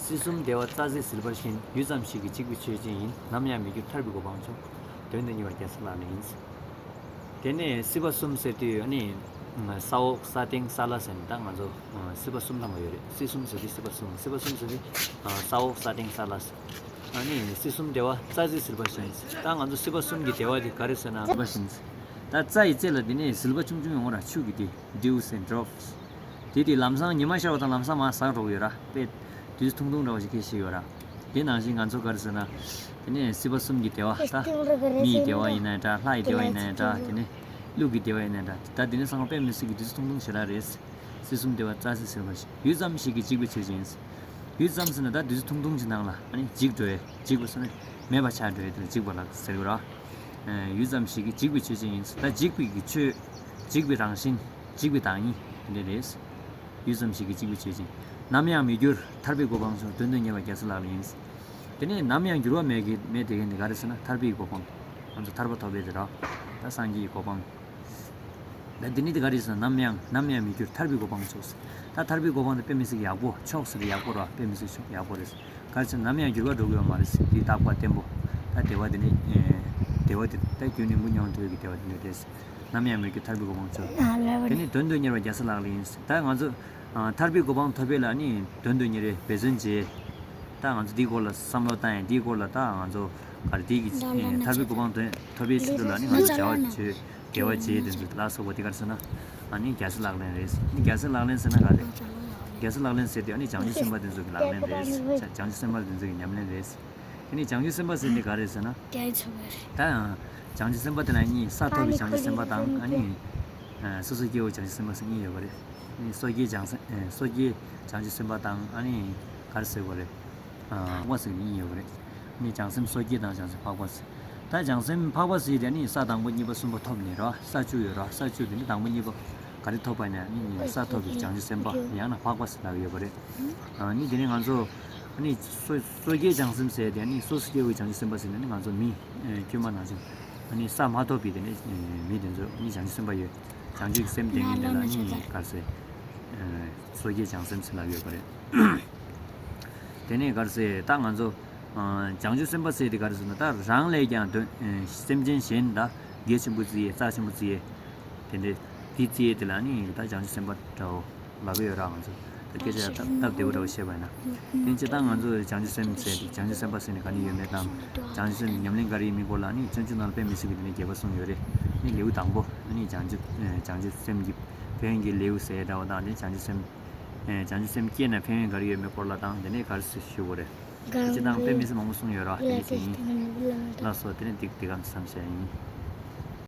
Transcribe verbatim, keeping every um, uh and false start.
སྲིད་གསུམ་བདེ་བ་རྩྭ་རྩེ་ཟིལ་པ་བཞིན། ཡུད་ཙམ་ཞིག་གིས་འཇིག་པའི་ཆོས་ཅན་ཡིན། ནམ་ཡང་མི་འགྱུར་ཐར་པའི་གོ་འཕང་མཆོག་དོན་དུ་གཉེར་བ་རྒྱལ་སྲས་ལག་ལེན་ཡིན། དེ་ནས་སྲིད་པ་གསུམ་ཟེར་དུས་ཨ་ནི། ས་འོག་ས་སྟེང་ས་བླ་ཟེར་ནས་ད་ང་ཚོ་སྲིད་པ་གསུམ་ཐམ་པ་ཡོད་རེད། སྲིད་གསུམ་ཟེར་དུས་སྲིད་པ་གསུམ། སྲིད་པ་གསུམ་ཟེར་དུས་ས་འོག་ས་སྟེང་ས་བླ་ཟེར། ཨ་ནི་སྲིད་གསུམ་བདེ་བ་རྩྭ་རྩེ་ཟིལ་པ་བཞིན། ད་ང་ཚོ་སྲིད་པ་གསུམ་གྱི་བདེ་བ་དེ་ག་རེ་ཟེར་ན་ཟིལ་པ་བཞིན། ད་རྩྭ་ཡི་རྩེ་ལ་དེ་ནས་ཟིལ་པ་ཆུང་ཆུང་ཡོང་གི་ར། ཆུ་གི་དེ་dews and drops། དེ་དེ་ལམ་སང་ཉི་མ་ཤར་བ་དང་ལམ་སང་མར་ཟག་འགྲོ་གི་ཡོད་ར། དཔེ་དུས་ཚོད་ཐུང་ཐུང་འདྲ་བ་ཞིག་སྐད་ཆ་བཤད་ཡོད་ར། དེ་ནང་བཞིན་ང་ཚོ་ག་རེ་ཟེར་ན། དེ་ནས་སྲིད་པ་གསུམ་གྱི་བདེ་བ་ད། མི་ཡི་བདེ་བ་ཡིན་ན་འདྲ། ལྷ་ཡི་བདེ་བ་ཡིན་ན་འདྲ། དེ་ནས་ཀླུ་གི་བདེ་བ་ཡིན་ན་འདྲ། ད་དེ་ནས་སང་དཔེ་མི་སྲིད་ཀྱི་དུས་ཚོད་ཐུང་ཐུང་ཞེ་དྲག་རེད། སྲིད་གསུམ་བདེ་བ་རྩྭ་རྩེ་ཟིལ་པ་བཞིན། ཡུད་ཙམ་ཞིག་གིས་འཇིག་པའི་ཆོས་ཅན་ཡིན། ཡུད་ཙམ་ཟེར་ན་ད་དུས་ཚོད་ཐུང་ཐུང་ཞིག་ནང་ལ་ཨ་ནི་འཇིག་འགྲོ་ཡས། འཇིག་པ་ཟེར་ན་མེད་པ་ཆགས་འགྲོ་ཡས་དེ་ལ་འཇིག་པ་ལ་ཟེར་གི་ར། ཡུད་ཙམ་ཞིག་གིས་འཇིག་པའི་ཆོས་ཅན་ཡིན། ད་འཇིག་པའི་གི་ཆོས། འཇིག་པའི་རང་བཞིན། འཇིག་པའི་བདག་ཉིད་དེ་འདྲ་རེད། ཡུད་ཙམ་ཞིག་གིས་འཇིག་པའི་ཆོས་ཅན། ནམ་ཡང་མི་འགྱུར་ཐར་པའི་གོ་འཕང་མཆོག་དོན་དུ་གཉེར་བ་རྒྱལ་སྲས་ལག་ལེན་ཡིན། དེ་ནས་ནམ་ཡང་འགྱུར་བ་མེད་ཀྱི་མེད་དེ་གན་དེ་ག་རེ་ཟེར་ན་ཐར་པའི་གོ་འཕང་། ང་ཚོ་ཐར་པ་ཐོབ་པའི་དེ་ར། ད་སངས་རྒྱས་ཀྱི་གོ་འཕང་། ད་འདི་ནི་དེ་ག་རེ་ཟེར་ན་ནམ་ཡང་ནམ་ཡང་མི་འགྱུར་ཐར་པའི་གོ་འཕང་མཆོག་ཟེར། ད་ཐར་པའི་གོ་འཕང་དེ་དཔེ་མི་སྲིད་ཀྱི་ཡག་པོ་མཆོག་ཟེར་ཡག་པོ་ར། དཔེ་མི་སྲིད་ཡག་པོ་རེད། ག་རེ་ཟེར་ན་ནམ་ཡང་འགྱུར་བ་འགྲོ་གི་ཡོད་མ་རེད་ཟེར། དེའི་རྟག་པ་བརྟན་པོ། ད་བདེ་བ་དེ་ནི་བདེ་བ་དེ་ད་རྒྱུན་རིང་པོ་མྱོང་ཐུབ་ཀྱི་བདེ་བ་དེ་ནི་རེད། ནམ་ཡང་མི་འགྱུར་ཐར་པའི་གོ་འཕང་མཆོག་དེ་ནི་དོན་དུ་གཉེར་བ་རྒྱལ་སྲས་ལག་ལེན་ཡིན། ད་ང་ཚོ་ཨ་ཐར་པའི་གོ་འཕང་ཐོབ་པའི་ལ་ནི་དོན་དུ་གཉེར་བའི་འབད་བརྩོན་བྱེད། ད་ང་ཚོ་འདིའི་སྐོར་ལ་བསམ་བློ་བཏང་ཡས། འདིའི་སྐོར་ལ་ད་ང་ཚོ་ག་རེ་འདི་གི་ཨ་ཐར་པའི་གོ་འཕང་དོན་ཐོབ་པའི་ཆེད་དུ་ལ་ནི་ང་ཚོ་བྱ་བ་བྱེད། དགེ་བ་བྱེད་དེ་ཚོ་ལ་སོགས་པ་དེ་ག་རེ་ཟེར་ན། ཨ་ནི་རྒྱལ་སྲས་ལག་ལེན་རེད། ནི་རྒྱལ་སྲས་ལག་ལེན་ཟེར་ན་ག་རེ། རྒྱལ་སྲས་ལག་ལེན་ཟེར་དེ་ཨ་ནི་བྱང་ཆུབ་སེམས་དཔའ་དེ་ཚོ་གི་ལག་ལེན་རེད། བྱང་ཆུབ་སེམས་དཔའ་དེ་ཚོ་གི་ཉམས་ལེན་རེད། ཨ་ནི་བྱང་ཆུབ་སེམས་དཔའ་ཟེར་དེ་ག་རེ་ཟེར་ན། རྒྱལ་ཚོགས་རེད། ད་ཡང་བྱང་ཆུབ་སེམས་དཔའ་དེ་ལ་གཉིས། ས་ཐོབ་པའི་བྱང་ཆུབ་སེམས་དཔའ་དང་ཨ་ནི་སོ་སོ་སྐྱེ་བོ་བྱང་ཆུབ་སེམས་དཔའ་ཟེར་གཉིས་ཡོད་པ་རེད། ཨ་ནི་སོ་སྐྱེའི་བྱང་སེམས་སོ་སྐྱེའི་བྱང་ཆུབ་སེམས་དཔའ་དང་ཨ་ནི་ག་རེ་ཟེར་དགོས་རེད། འཕགས་པ་ཟེར་གཉིས་ཡོད་པ་རེད། ནི་བྱང་སེམས་སོ་སྐྱེ་དང་བྱང་སེམས་འཕགས་པ་ཟེར། ད་བྱང་སེམས་འཕགས་པ་ཟེར་དེ་ནི་ས་དང་པོ་གཉིས་པ་གསུམ་པ་ཐོབ་ནས་ར། ས་བཅུ་ཡོད་ར། ས་བཅུ་དེ་ནི་དང་པོ་གཉིས་པ་ག་རེ་ཐོབ་པ་ཡིན་ན་ནི་ས་ཐོབ་པའི་བྱང་ཆུབ་སེམས་དཔའ་ཡང་ན་འཕགས་པ་ཟེར་ལབ་ཡོད་པ་རེད། ནི་དེ་ནི་ང་ཚོ་ནི་སོ་སོ་སྐྱེའི་བྱང་སེམས་ཟེར་དེ་ནི་སོ་སོ་སྐྱེ་བོའི་བྱང་ཆུབ་སེམས་དཔའ་ཟེར་ནི་ནི་ང་ཚོ་མི་དཀྱུས་མ་ནང་བཞིན་ནི་ས་མ་ཐོབ་པའི་དེ་ནི་མི་དེ་ཚོ་ནི་བྱང་ཆུབ་སེམས་དཔའ་ཡོད། བྱང་ཆུབ་སེམས་ལྡན་མཁན་དེ་ལ་ནི་ག་རེ་ཟེར། སོ་སྐྱེའི་བྱང་སེམས་ཟེར་ལབ་ཡོད་པ་རེད། དེ་ནས་ག་རེ་ཟེར་ད་ང་ཚོ་ཨ་བྱང་ཆུབ་སེམས་དཔའ་ཟེར་དེ་ག་རེ་ཟེར་ན་ད་རང་ལས་ཀྱང་དོན་ཨ་སེམས་ཅན་གཞན་ད་གལ་ཆེན་པོ་བརྩི་ཡས་རྩ་ཆེན་པོ་བརྩི་ཡས། དེ་འདྲའི་དེ་བརྩི་ཡས་དེ་ལ་ནི་ད་བྱང་ཆུབ་སེམས་དཔའ་འདྲ་བོ་ལབ་ཀྱི་ཡོད་ར། ང་ཚོ་ད་སྐད་ཆ་ཡང་སྟབས་སྟབས་བདེ་པོ་འདྲ་བོ་བཤད་པ་ཡིན་ན། དེ་ཕྱིར་ད་ང་ཚོ་བྱང་ཆུབ་སེམས་ཟེར་དེ་བྱང་ཆུབ་སེམས་དཔའ་ཟེར་ནས་ག་ནས་ཡོད་མེད་དང་། བྱང་ཆུབ་སེམས་ཉམས་ལེན་ག་རེ་ཡིན་མིན་སྐོར་ལ་ནི་སྤྱོད་འཇུག་ནང་ལ་དཔེ་མི་སྲིད་ཀྱི་དེ་ནས་རྒྱས་པ་གསུངས་ཡོད་རེད། ནི་ལེའུ་དང་པོ་ནི་བྱང་ཆུབ་བྱང་ཆུབ་སེམས་ཀྱི་ཕན་ཡོན་གྱི་ལེའུ་ཟེར་འདྲ་བོ་དང་། དེ་བྱང་ཆུབ་སེམས་ཨེ་བྱང་ཆུབ་སེམས་སྐྱེས་ན་ཕན་ཡོན་ག་རེ་ཡོད་མེད་སྐོར་ལ་དང་། དེ་ནས་ག་རེ་ཞུ་དགོས་རེད། སྤྱིར་བཏང་དཔེ་མི་སྲིད་མང་པོ་གསུངས་ཡོད་ར། དེ་ནས་དེ་ཡིན་ལ་སོགས་དེ་ནས་འདི་འདི་ག་མཚམས་བཞག་ཡིན།